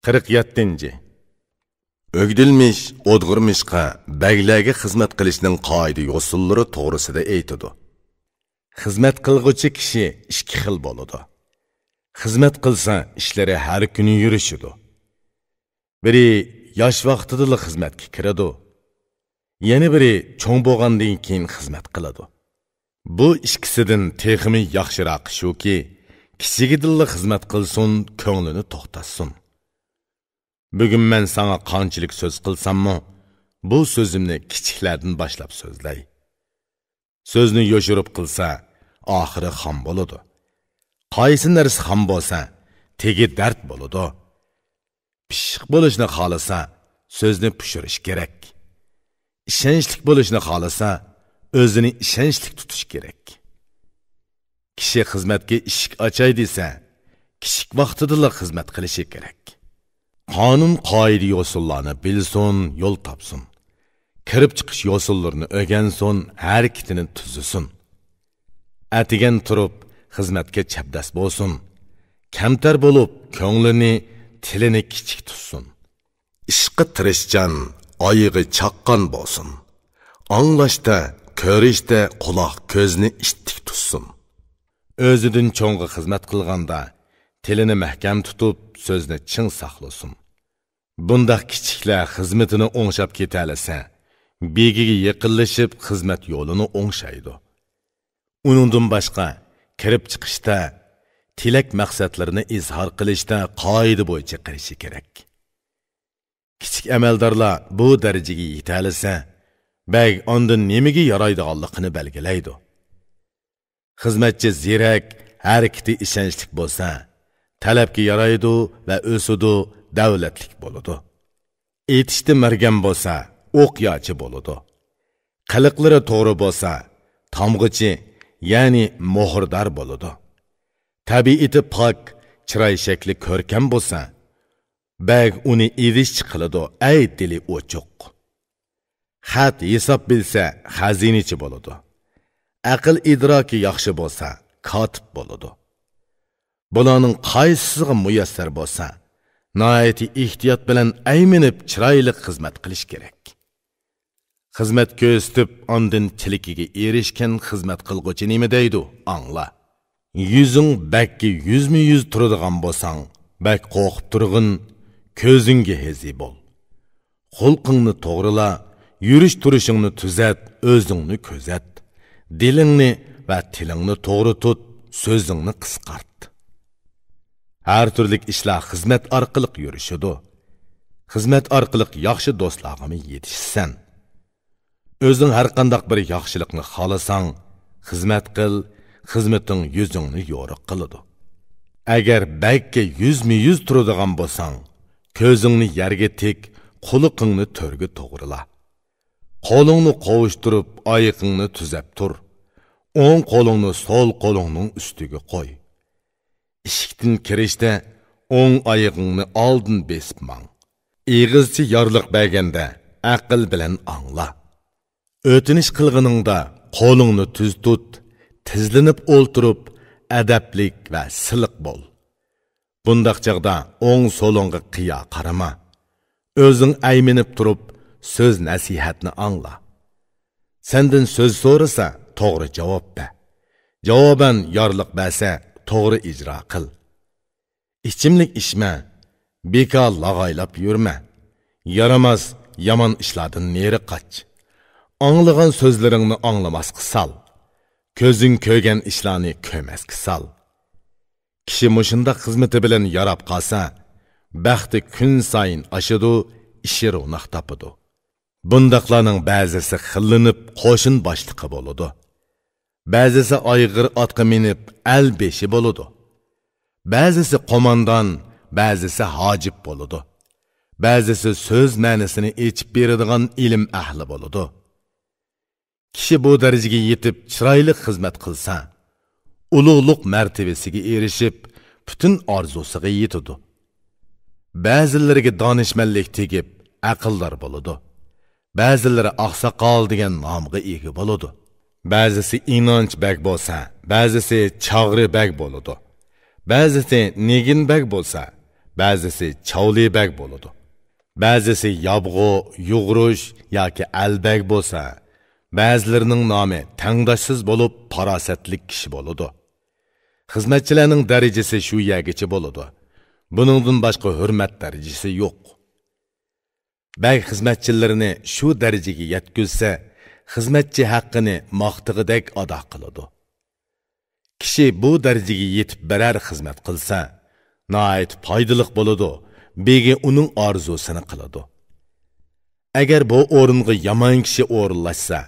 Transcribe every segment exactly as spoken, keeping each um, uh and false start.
قىرىق يەتتىنچى. ئۆگدۈلمىش ئودغۇرمىشقا بەگلەرگە خىزمەت قىلىشنىڭ قائىدە-يوسۇنلىرى توغرىسىدا ئېيتىدۇ. خىزمەت قىلغۇچى كىشى ئىككى خىل بولىدۇ. خىزمەت قىلسا، ئىشلىرى ھەر كۈنى يۈرۈشىدۇ. بىرى ياش ۋاقتىدىلا خىزمەتكە كىرىدۇ. يەنە بىرى چوڭ بولغاندىن كېيىن خىزمەت قىلىدۇ. بۇ ئىككىسىدىن تېخىمۇ ياخشىراقى شۇكى، كىچىكىدىنلا خىزمەت قىلسۇن، كۆڭلىنى توختاتسۇن. بۈگۈن مەن ساڭا قانچىلىك سۆز قىلساممۇ، بۇ سۆزۈمنى كىچىكلەردىن باشلاپ سۆزلەي. سۆزنى يوشۇرۇپ قىلسا، ئاخىرى خام بولىدۇ. قايسى نەرسە خام بولسا، تېگى دەرد بولىدۇ. پىششىق بولۇشنى خالىسا، سۆزنى پۇشۇرۇش كېرەك. ئىشەنچلىك بولۇشنى خالىسا، ئۆزىنى ئىشەنچلىك تۇتۇش كېرەك. كىشى خىزمەتكە ئىشىك ئاچاي دېسە، كىچىك ۋاقتىدىلا خىزمەت قىلىشى كېرەك. قانۇن-قائىدە-يوسۇنلارنى بىلسۇن، يول تاپسۇن. كىرىپ چىقىش يوسۇنلىرىنى ئۆگەنسۇن، ھەرىكىتىنى تۈزىسۇن. ئەتىگەن تۇرۇپ خىزمەتكە چەبدەس بولسۇن. كەمتەر بولۇپ، كۆڭلىنى، تىلىنى كىچىك تۇتسۇن. ئىشقا تىرىشچان، ئايىغى چاققان بولسۇن. ئاڭلاشتا، كۆرۈشتە قۇلاق كۆزنى ئىتتىك تۇتسۇن. ئۆزىدىن چوڭغا خىزمەت قىلغاندا، تىلىنى مەھكەم تۇتۇپ، سۆزنى چىڭ ساقلىسۇن. بۇنداق كىچىكلەر خىزمىتىنى ئوڭشاپ كېتەلىسە، بېگىگە يېقىنلىشىپ خىزمەت يولىنى ئوڭشايدۇ. ئۇنىڭدىن باشقا، كىرىپ چىقىشتا، تىلەك مەقسەتلىرىنى ئىزھار قىلىشتا قائىدە بويىچە قىلىشى كېرەك. كىچىك ئەمەلدارلار بۇ دەرىجىگە يېتەلىسە، بەگ ئاندىن نېمىگە يارايدىغانلىقىنى بەلگىلەيدۇ. خىزمەتچى زېرەك، ھەرىكىتى ئىشەنچلىك بولسا، تەلەپكە يارايدۇ ۋە ئۆسىدۇ، دەۋلەتلىك بولىدۇ. ئېتىشتا مەرگەن بولسا، ئوقياچى بولىدۇ. قىلىقلىرى توغرا بولسا، تامغىچى، يەنى مۆھۈردار بولىدۇ. تەبىئىتى پاك، چىراي شەكلى كۆركەم بولسا، بەگ ئۇنى ئىدىشچى قىلىدۇ، ئەي دىلى ئوچۇق. خەت ھېساب بىلسە، خەزىنىچى بولىدۇ. ئەقىل ئىدراكى ياخشى بولسا، كاتىپ بولىدۇ. بۇلارنىڭ قايسىسىغا مۇيەسسەر بولسا، ناھايىتى ئېھتىيات بىلەن ئەيمىنىپ چىرايلىق خىزمەت قىلىش كېرەك. خىزمەت كۆرسىتىپ، ئاندىن تىلىكىگە ئېرىشكەن خىزمەت قىلغۇچى نېمە دەيدۇ؟ ئاڭلا. يۈزۈڭ بەگكە يۈزمۇ يۈز تۇرىدىغان بولساڭ، بەگ قورقۇپ تۇرغىن، كۆزۈڭگە ھېزى بول. خۇلقۇڭنى توغرىلا، يۈرۈش-تۇرۇشۇڭنى تۈزەت، ئۆزۈڭنى كۆزەت. دىلىڭنى ۋە تىلىڭنى توغرا تۇت، سۆزۈڭنى قىسقارت. ھەر تۈرلۈك ئىشلار خىزمەت ئارقىلىق يۈرۈشىدۇ. خىزمەت ئارقىلىق ياخشى دوستلارغىمۇ يېتىشىسەن. ئۆزۈڭ ھەرقانداق بىر ياخشىلىقنى خالىساڭ، خىزمەت قىل، خىزمىتىڭ يۈزۈڭنى يورۇق قىلىدۇ. ئەگەر بەگكە يۈزمۇ يۈز تۇرىدىغان بولساڭ، كۆزۈڭنى يەرگە تىك، قۇلىقىڭنى تۆرگە توغرىلا. قولۇڭنى قوۋۇشتۇرۇپ، ئايىقىڭنى تۈزەپ تۇر. ئوڭ قولۇڭنى سول قولۇڭنىڭ ئۈستىگە قوي. ئىشىكتىن كىرىشتە ئوڭ ئايىغىڭنى ئالدىن بېسىپ ماڭ. ئېغىزچە يارلىق بەرگەندە ئەقىل بىلەن ئاڭلا. ئۆتۈنۈش قىلغىنىڭدا قولۇڭنى تۈز تۇت، تىزلىنىپ ئولتۇرۇپ، ئەدەپلىك ۋە سىلىق بول. بۇنداق چاغدا ئوڭ سولۇڭغا قىيا قارىما. ئۆزۈڭ ئەيمىنىپ تۇرۇپ، سۆز نەسىھەتنى ئاڭلا. سەندىن سۆز سورىسا، توغرا جاۋاب بەر. جاۋابەن يارلىق بەرسە، توغرا ئىجرا قىل. ئىچىملىك ئىچمە، بىكار لاغايلاپ يۈرمە. يارىماس، يامان ئىشلاردىن نېرى قاچ. ئاڭلىغان سۆزلىرىڭنى ئاڭلىماسقا سال. كۆزۈڭ كۆرگەن ئىشلارنى كۆرمەسكە سال. كىشى مۇشۇنداق خىزمىتى بىلەن ياراپ قالسا، بەختى كۈنسايىن ئاشىدۇ، ئىشى روناق تاپىدۇ. بۇنداقلارنىڭ بەزىسى خىللىنىپ قوشۇن باشلىقى بولىدۇ. بەزىسى ئايغىر ئاتقا مىنىپ ئەل بېشى بولىدۇ. بەزىسى قوماندان، بەزىسى ھاجىپ بولىدۇ. بەزىسى سۆز مەنىسىنى ئېچىپ بېرىدىغان ئىلىم ئەھلى بولىدۇ. كىشى بۇ دەرىجىگە يېتىپ چىرايلىق خىزمەت قىلسا، ئۇلۇغلۇق مەرتىۋىسىگە ئېرىشىپ، پۈتۈن ئارزۇسىغا يېتىدۇ. بەزىلىرىگە دانىشمەنلىك تېگىپ، ئەقىلدار بولىدۇ. بەزىلىرى ئاقساقال دېگەن نامغا ئىگە بولىدۇ. بەزىسى ئىنانچ بەگ بولسا، بەزىسى چاغرى بەگ بولىدۇ. بەزىسى نىگىن بەگ بولسا، بەزىسى چاۋلى بەگ بولىدۇ. بەزىسى يابغۇ، يۇغۇرۇش ياكى ئەلبەگ بولسا، بەزىلىرىنىڭ نامى تەڭداشسىز بولۇپ، پاراسەتلىك كىشى بولىدۇ. خىزمەتچىلەرنىڭ دەرىجىسى شۇ يەرگىچە بولىدۇ. بۇنىڭدىن باشقا ھۆرمەت دەرىجىسى يوق. بەگ خىزمەتچىلىرىنى شۇ دەرىجىگە يەتكۈزسە، خىزمەتچى ھەققىنى ماختىغۇدەك ئادا قىلىدۇ. كىشى بۇ دەرىجىگە يېتىپ بىرەر خىزمەت قىلسا، ناھايىتى پايدىلىق بولىدۇ، بېگى ئۇنىڭ ئارزۇسىنى قىلىدۇ. ئەگەر بۇ ئورۇنغا يامان كىشى ئورۇنلاشسا،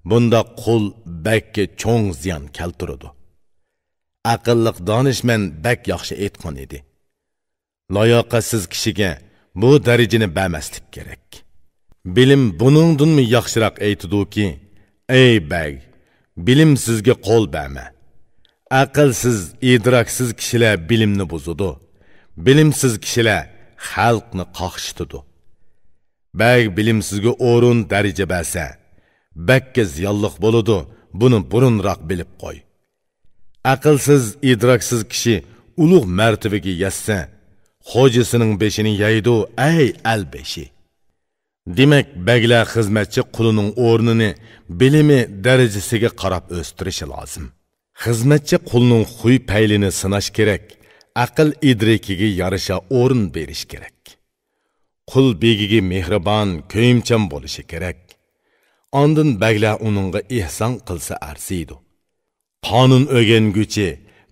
بۇنداق قۇل بەگكە چوڭ زىيان كەلتۈرىدۇ. ئەقىللىق دانىشمەن بەك ياخشى ئېيتقان ئىدى: «لاياقەتسىز كىشىگە بۇ دەرىجىنى بەرمەسلىك كېرەك.» بىلىم بۇنىڭدىنمۇ ياخشىراق ئېيتىدۇكى: «ئەي بەگ، بىلىمسىزگە قول بەرمە. ئەقىلسىز، ئىدراكسىز كىشىلەر بىلىمنى بۇزىدۇ. بىلىمسىز كىشىلەر خەلقنى قاقشىتىدۇ.» بەگ بىلىمسىزگە ئورۇن، دەرىجە بەرسە، بەگكە زىيانلىق بولىدۇ، بۇنى بۇرۇنراق بىلىپ قوي. ئەقىلسىز، ئىدراكسىز كىشى ئۇلۇغ مەرتىۋىگە يەتسە، خوجىسىنىڭ بېشىنى يەيدۇ، ئەي ئەل بېشى! دېمەك، بەگلەر خىزمەتچى قۇلىنىڭ ئورنىنى بىلىمى دەرىجىسىگە قاراپ ئۆستۈرۈشى لازىم. خىزمەتچى قۇلنىڭ خۇي پەيلىنى سىناش كېرەك، ئەقىل ئىدرىكىگە يارىشا ئورۇن بېرىش كېرەك. قۇل بېگىگە مېھرىبان، كۆيۈمچان بولۇشى كېرەك. ئاندىن بەگلەر ئۇنىڭغا ئېھسان قىلسا ئەرزىيدۇ. قانۇن ئۆگەنگۈچى،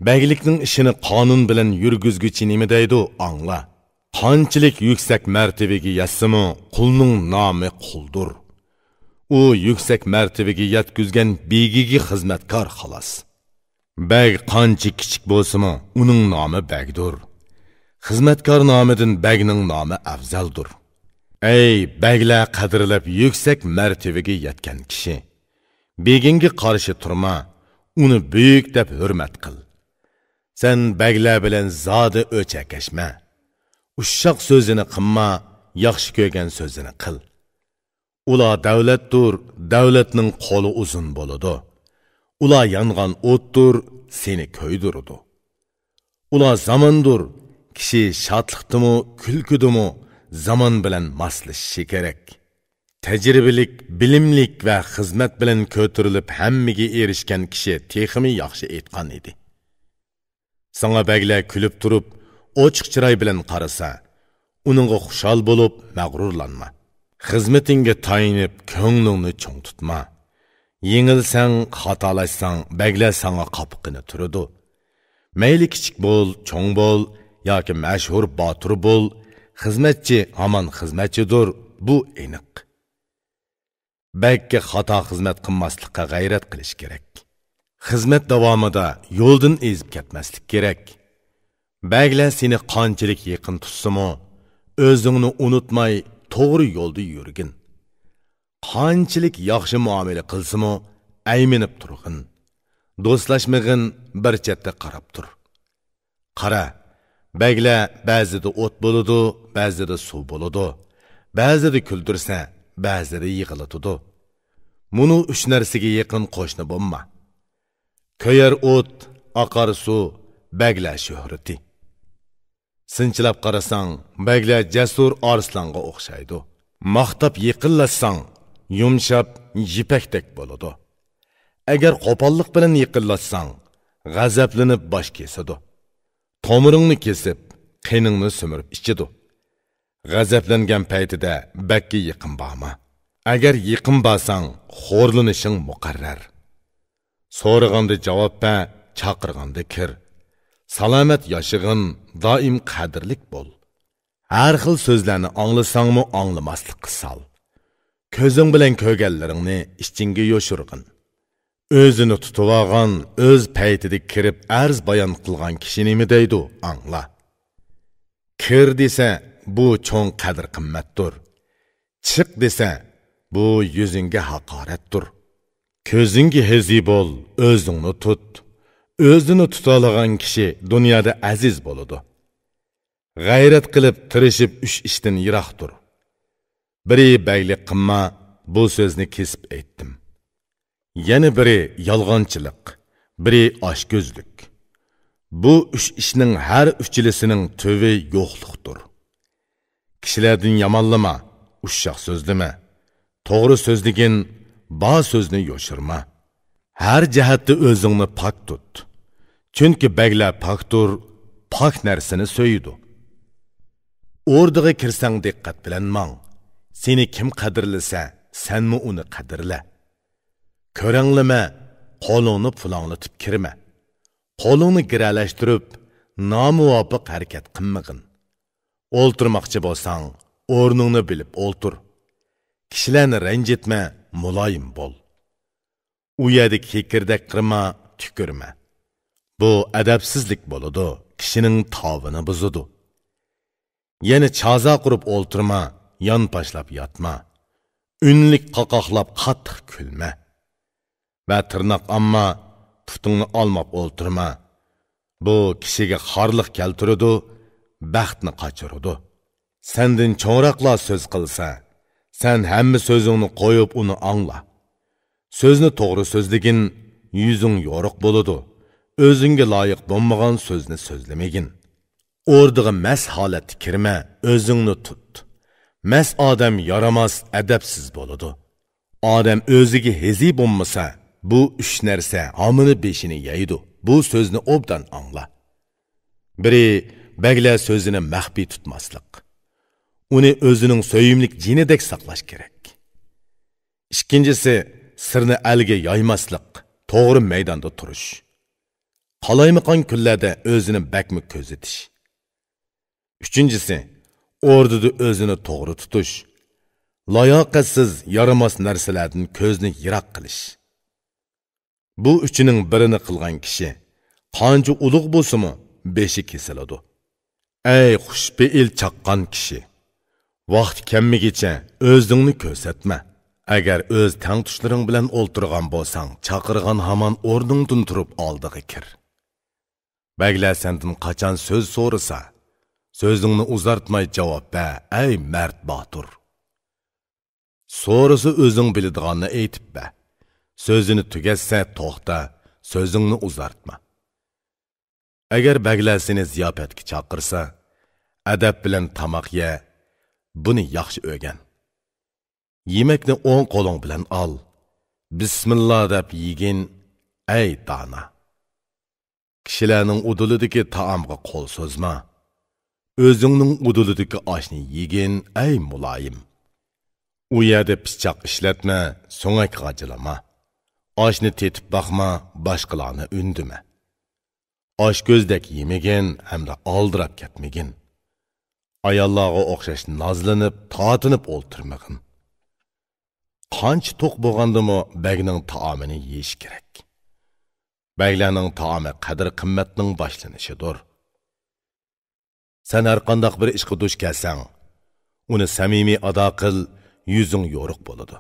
بەگلىكنىڭ ئىشىنى قانۇن بىلەن يۈرگۈزگۈچى نېمە دەيدۇ، ئاڭلا. قانچىلىك يۈكسەك مەرتىۋىگە يەتسىمۇ، قۇلنىڭ نامى قۇلدۇر. ئۇ يۈكسەك مەرتىۋىگە يەتكۈزگەن بېگىگە خىزمەتكار، خالاس. بەگ قانچە كىچىك بولسىمۇ، ئۇنىڭ نامى بەگدۇر. خىزمەتكار نامىدىن بەگنىڭ نامى ئەۋزەلدۇر. ئەي بەگلەر قەدىرلەپ يۈكسەك مەرتىۋىگە يەتكەن كىشى! بېگىڭگە قارشى تۇرما، ئۇنى بۈيۈك دەپ ھۆرمەت قىل. سەن بەگلەر بىلەن زادى ئۆچەكەشمە. ئۇششاق سۆزىنى قىلما، ياخشى كۆرگەن سۆزىنى قىل. ئۇلار دەۋلەتتۇر، دەۋلەتنىڭ قولى ئۇزۇن بولىدۇ. ئۇلار يانغان ئوتتۇر، سېنى كۆيدۈرىدۇ. ئۇلار زاماندۇر، كىشى شادلىقتىمۇ، كۈلكىدىمۇ زامان بىلەن ماسلىشىشى كېرەك. تەجرىبىلىك، بىلىملىك ۋە خىزمەت بىلەن كۆتۈرۈلۈپ ھەممىگە ئېرىشكەن كىشى تېخىمۇ ياخشى ئېيتقان ئىدى. ساڭا بەگلەر كۈلۈپ تۇرۇپ، ئوچۇق چىراي بىلەن قارىسا، ئۇنىڭغا خۇشال بولۇپ، مەغرۇرلانما. خىزمىتىڭگە تايىنىپ، كۆڭلۈڭنى چوڭ تۇتما. يېڭىلسەڭ، خاتالاشساڭ، بەگلەر ساڭا قاپىقىنى تۈرىدۇ. مەيلى كىچىك بول، چوڭ بول، ياكى مەشھۇر باتۇر بول، خىزمەتچى ھامان خىزمەتچىدۇر، بۇ ئېنىق. بەگكە خاتا خىزمەت قىلماسلىققا غەيرەت قىلىش كېرەك. خىزمەت داۋامىدا يولدىن ئېزىپ كەتمەسلىك كېرەك. بەگلەر سېنى قانچىلىك يېقىن تۇتسىمۇ، ئۆزۈڭنى ئۇنتۇماي توغرا يولدا يۈرگىن. قانچىلىك ياخشى مۇئامىلە قىلسىمۇ، ئەيمىنىپ تۇرغىن. دوستلاشمىغىن، بىر چەتتە قاراپ تۇر. قارا، بەگلەر بەزىدە ئوت بولىدۇ، بەزىدە سۇ بولىدۇ، بەزىدە كۈلدۈرسە، بەزىدە يىغلىتىدۇ. مۇنۇ ئۈچ نەرسىگە يېقىن قوشنا بولما. كۆيەر ئوت، ئاقار سۇ، بەگلەر شۆھرىتى. سىنچىلاپ قارىساڭ، بەگلەر جەسۇر ئارسلانغا ئوخشايدۇ. ماختاپ يېقىنلاشساڭ، يۇمشاپ يىپەكتەك بولىدۇ. ئەگەر قوپاللىق بىلەن يېقىنلاشساڭ، غەزەپلىنىپ باش كېسىدۇ. تومۇرۇڭنى كېسىپ، قېنىڭنى سۈمۈرۈپ ئىچىدۇ. غەزەپلەنگەن پەيتىدە بەگكە يېقىن بارما. ئەگەر يېقىن بارساڭ، خورلىنىشىڭ مۇقەررەر. سورىغاندا جاۋاب بەر، چاقىرغاندا كىر. سالامەت ياشىغىن، دائىم قەدىرلىك بول. ھەر خىل سۆزلەرنى ئاڭلىساڭمۇ ئاڭلىماسلىققا سال. كۆزۈڭ بىلەن كۆرگەنلىرىڭنى ئىچىڭگە يوشۇرغىن. ئۆزىنى تۇتۇۋالغان، ئۆز پەيتىدە كىرىپ ئەرز بايان قىلغان كىشى نېمە دەيدۇ، ئاڭلا. كىر دېسە، بۇ چوڭ قەدىر-قىممەتتۇر. چىق دېسە، بۇ يۈزۈڭگە ھاقارەتتۇر. كۆزۈڭگە ھېزى بول، ئۆزۈڭنى تۇت. ئۆزىنى تۇتالىغان كىشى دۇنيادا ئەزىز بولىدۇ. غەيرەت قىلىپ، تىرىشىپ ئۈچ ئىشتىن يىراق تۇر. بىرى بەگلىك قىلما، بۇ سۆزنى كېسىپ ئېيتتىم. يەنە بىرى يالغانچىلىق، بىرى ئاچكۆزلۈك. بۇ ئۈچ ئىشنىڭ ھەر ئۈچىلىسىنىڭ تۈۋى يوقلۇقتۇر. كىشىلەردىن يامانلىما، ئۇششاق سۆزلىمە. توغرا سۆزلىگىن، بار سۆزنى يوشۇرما. ھەر جەھەتتە ئۆزۈڭنى پاك تۇت. چۈنكى بەگلەر پاكتۇر، پاك نەرسىنى سۆيىدۇ. ئوردىغا كىرسەڭ دىققەت بىلەن ماڭ. سېنى كىم قەدىرلىسە، سەنمۇ ئۇنى قەدىرلە. كۆرەڭلىمە، قولۇڭنى پۇلاڭلىتىپ كىرمە. قولۇڭنى گىرەلەشتۈرۈپ، نامۇۋاپىق ھەرىكەت قىلمىغىن. ئولتۇرماقچى بولساڭ، ئورنۇڭنى بىلىپ ئولتۇر. كىشىلەرنى رەنجىتمە، مۇلايىم بول. ئۇ يەردە كېكىردەك قىرما، تۈكۈرمە. بۇ ئەدەپسىزلىك بولىدۇ، كىشىنىڭ تاۋىنى بۇزىدۇ. يەنە چازا قۇرۇپ ئولتۇرما، يانپاشلاپ ياتما. ئۈنلۈك قاقاقلاپ قاتتىق كۈلمە. ۋە تىرناق ئالما، پۇتۇڭنى ئالماپ ئولتۇرما. بۇ كىشىگە خارلىق كەلتۈرىدۇ، بەختنى قاچۇرىدۇ. سەندىن چوڭراقلار سۆز قىلسا، سەن ھەممە سۆزۈڭنى قويۇپ ئۇنى ئاڭلا. سۆزنى توغرا سۆزلىگىن، يۈزۈڭ يورۇق بولىدۇ. ئۆزۈڭگە لايىق بولمىغان سۆزنى سۆزلىمىگىن. ئوردىغا مەست ھالەتتە كىرمە، ئۆزۈڭنى تۇت. مەست ئادەم يارىماس، ئەدەپسىز بولىدۇ. ئادەم ئۆزىگە ھېزى بولمىسا، بۇ ئۈچ نەرسە ھامىنى بېشىنى يەيدۇ. بۇ سۆزنى ئوبدان ئاڭلا. بىرى، بەگلەر سۆزىنى مەخپىي تۇتماسلىق. ئۇنى ئۆزىنىڭ سۆيۈملۈك جېنىدەك ساقلاش كېرەك. ئىككىنچىسى، سىرنى ئەلگە يايماسلىق، توغرا مەيداندا تۇرۇش. قالايمىقان كۈنلەردە ئۆزىنى بەكمۇ كۆزىتىش. ئۈچىنچىسى، ئوردىدا ئۆزىنى توغرا تۇتۇش. لاياقەتسىز، يارىماس نەرسىلەردىن كۆزنى يىراق قىلىش. بۇ ئۈچىنىڭ بىرىنى قىلغان كىشى، قانچە ئۇلۇغ بولسىمۇ، بېشى كېسىلىدۇ. ئەي خۇشپېئىل چاققان كىشى! ۋاقتى كەلمىگىچە ئۆزۈڭنى كۆرسەتمە. ئەگەر ئۆز تەڭتۇشلىرىڭ بىلەن ئولتۇرغان بولساڭ، چاقىرغان ھامان ئورنۇڭدىن تۇرۇپ ئالدىغا كىر. بەگلەر سەندىن قاچان سۆز سورىسا، سۆزۈڭنى ئۇزارتماي جاۋاب بەر، ئەي مەرد باتۇر! سورىسا ئۆزۈڭ بىلىدىغاننى ئېيتىپ بەر. سۆزىنى تۈگەتسە توختا، سۆزۈڭنى ئۇزارتما. ئەگەر بەگلەر سېنى زىياپەتكە چاقىرسا، ئەدەپ بىلەن تاماق يە، بۇنى ياخشى ئۆگەن. يېمەكنى ئوڭ قولۇڭ بىلەن ئال. بىسمىللا دەپ يېگىن، ئەي دانا! كىشىلەرنىڭ ئۇدۇلىدىكى تائامغا قول سوزما. ئۆزۈڭنىڭ ئۇدۇلىدىكى ئاشنى يېگىن، ئەي مۇلايىم! ئۇ يەردە پىچاق ئىشلەتمە، سۆڭەك غاجىلىما. ئاشنى تېتىپ باقما، باشقىلارنى ئۈندىمە. ئاچكۆزدەك يېمىگىن ھەمدە ئالدىراپ كەتمىگىن. ئاياللارغا ئوخشاش نازلىنىپ، تارتىنىپ ئولتۇرمىغىن. قانچە توق بولغاندىمۇ بەگنىڭ تائامىنى يېيىش كېرەك. بەگلەرنىڭ تائامى قەدىر-قىممەتنىڭ باشلىنىشىدۇر. سەن ھەرقانداق بىر ئىشقا دۇچ كەلسەڭ، ئۇنى سەمىمىي ئادا قىل، يۈزۈڭ يورۇق بولىدۇ.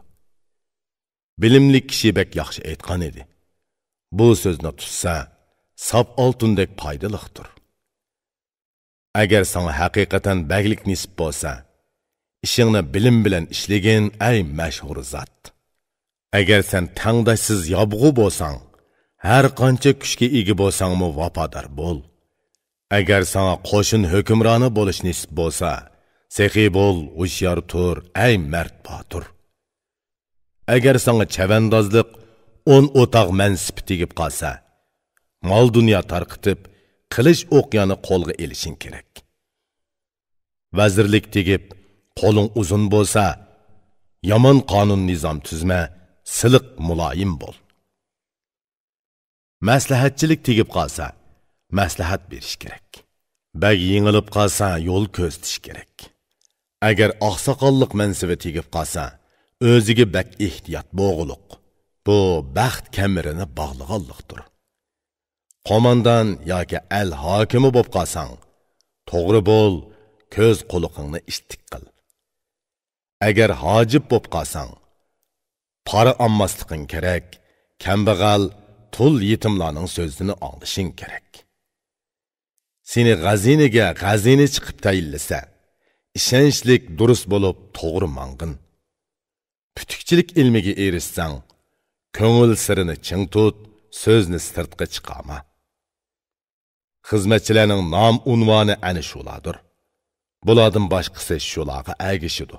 بىلىملىك كىشى بەك ياخشى ئېيتقان ئىدى، بۇ سۆزنى تۇتسا، ساپ ئالتۇندەك پايدىلىقتۇر. ئەگەر ساڭا ھەقىقەتەن بەگلىك نېسىپ بولسا، ئىشىڭنى بىلىم بىلەن ئىشلىگىن، ئەي مەشھۇر زات! ئەگەر سەن تەڭداشسىز يابغۇ بولساڭ، ھەر قانچە كۈچكە ئىگە بولساڭمۇ ۋاپادار بول. ئەگەر ساڭا قوشۇن ھۆكۈمرانى بولۇش نېسىپ بولسا، سېخىي بول، ھوشيار تۇر، ئەي مەرد باتۇر! ئەگەر ساڭا چەۋەندازلىق، ئون ئوتاق مەنسىپى تېگىپ قالسا، مال-دۇنيا تارقىتىپ، قىلىچ ئوق-يانى قولغا ئېلىشىڭ كېرەك. ۋەزىرلىك تېگىپ، قولۇڭ ئۇزۇن بولسا، يامان قانۇن-نىزام تۈزمە، سىلىق، مۇلايىم بول. مەسلىھەتچىلىك تېگىپ قالسا، مەسلىھەت بېرىش كېرەك. بەگ يېڭىلىپ قالسا، يول كۆرسىتىش كېرەك. ئەگەر ئاقساقاللىق مەنسىۋى تېگىپ قالسا، ئۆزىگە بەك ئېھتىيات بولغۇلۇق. بۇ بەخت كەمىرىنى باغلىغانلىقتۇر. قوماندان ياكى ئەل ھاكىمى بولۇپ قالساڭ، توغرا بول، كۆز-قۇلىقىڭنى ئىتتىك قىل. ئەگەر ھاجىپ بولۇپ قالساڭ، پارا ئالماسلىقىڭ كېرەك، كەمبەغەل، تۇل يېتىملارنىڭ سۆزىنى ئاڭلىشىڭ كېرەك. سېنى غەزىنىگە غەزىنىچى قىلىپ تەيىنلىسە، ئىشەنچلىك، دۇرۇس بولۇپ، توغرا ماڭغىن. پۈتۈكچىلىك ئىلمىگە ئېرىشسەڭ، كۆڭۈل سىرىنى چىڭ تۇت، سۆزنى سىرتقا چىقارما. خىزمەتچىلەرنىڭ نام-ئۇنۋانى ئەنە شۇلاردۇر. بۇلاردىن باشقىسى شۇلارغا ئەگىشىدۇ.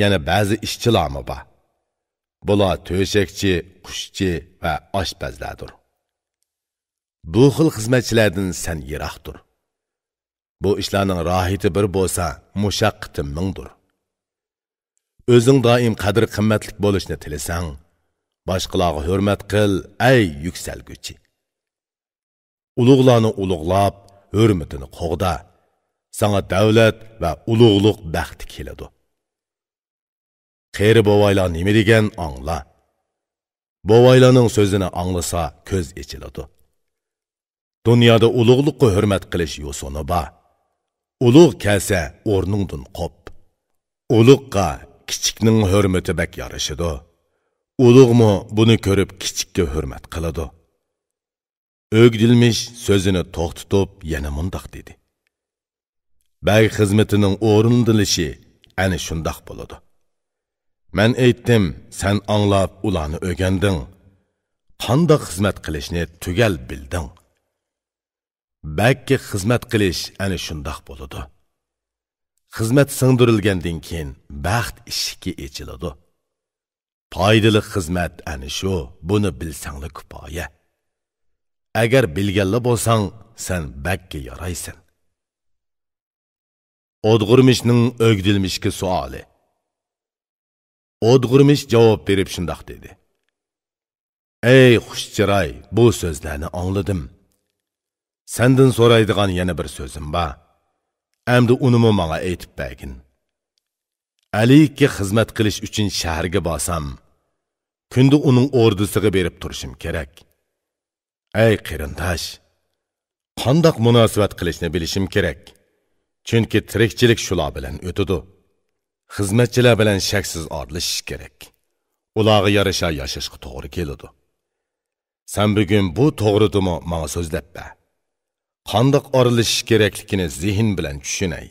يەنە بەزى ئىشچىلارمۇ بار. بۇلار تۆشەكچى، قۇشچى ۋە ئاشپەزلەردۇر. بۇ خىل خىزمەتچىلەردىن سەن يىراق تۇر. بۇ ئىشلارنىڭ راھىتى بىر بولسا، مۇشەققىتى مىڭدۇر. ئۆزۈڭ دائىم قەدىر-قىممەتلىك بولۇشنى تىلىسەڭ، باشقىلارغا ھۆرمەت قىل، ئەي يۈكسەلگۈچى! ئۇلۇغلارنى ئۇلۇغلاپ، ھۆرمىتىنى قوغدا. ساڭا دەۋلەت ۋە ئۇلۇغلۇق بەختى كېلىدۇ. قېرى بوۋايلار نېمە دېگەن ئاڭلا. بوۋايلارنىڭ سۆزىنى ئاڭلىسا كۆز ئېچىلىدۇ. دۇنيادا ئۇلۇغلۇققا ھۆرمەت قىلىش يوسۇنى بار. ئۇلۇغ كەلسە ئورنۇڭدىن قوپ. ئۇلۇغقا كىچىكنىڭ ھۆرمىتى بەك يارىشىدۇ. ئۇلۇغمۇ بۇنى كۆرۈپ كىچىككە ھۆرمەت قىلىدۇ. ئۆگدىلمىش سۆزىنى توختىتىپ يەنە مۇنداق دېدى: بەگ خىزمىتىنىڭ ئورۇندىلىشى ئەنە شۇنداق بولىدۇ. مەن ئېيتتىم، سەن ئاڭلاپ ئۇلارنى ئۆگەندىڭ. قانداق خىزمەت قىلىشنى تۈگەل بىلدىڭ. بەگكە خىزمەت قىلىش ئەنە شۇنداق بولىدۇ. خىزمەت سىڭدۈرۈلگەندىن كېيىن بەخت ئىشىكى ئېچىلىدۇ. پايدىلىق خىزمەت ئەنە شۇ، بۇنى بىلسەڭلا كۇپايە. ئەگەر بىلگەنلا بولساڭ، سەن بەگكە يارايسەن. ئودغۇرمىشنىڭ ئۆگدىلمىشكە سوئالى. ئودغۇرمىش جاۋاب بېرىپ شۇنداق دېدى: ئەي خۇش چىراي، بۇ سۆزلەرنى ئاڭلىدىم. سەندىن سورايدىغان يەنە بىر سۆزۈم بار. ئەمدى ئۇنىمۇ ماڭا ئېيتىپ بەرگىن. ئەلىككە خىزمەت قىلىش ئۈچۈن شەھەرگە بارسام، كۈندە ئۇنىڭ ئوردىسىغا بېرىپ تۇرۇشۇم كېرەك. ئەي قېرىنداش، قانداق مۇناسىۋەت قىلىشنى بىلىشىم كېرەك. چۈنكى تىرىكچىلىك شۇلار بىلەن ئۆتىدۇ. خىزمەتچىلەر بىلەن شەكسىز ئارىلىشىش كېرەك. ئۇلارغا يارىشا ياشاشقا توغرا كېلىدۇ. سەن بۈگۈن بۇ توغرىدىمۇ ماڭا سۆزلەپ بەر. قانداق ئارىلىشىش كېرەكلىكىنى زېھىن بىلەن چۈشىنەي.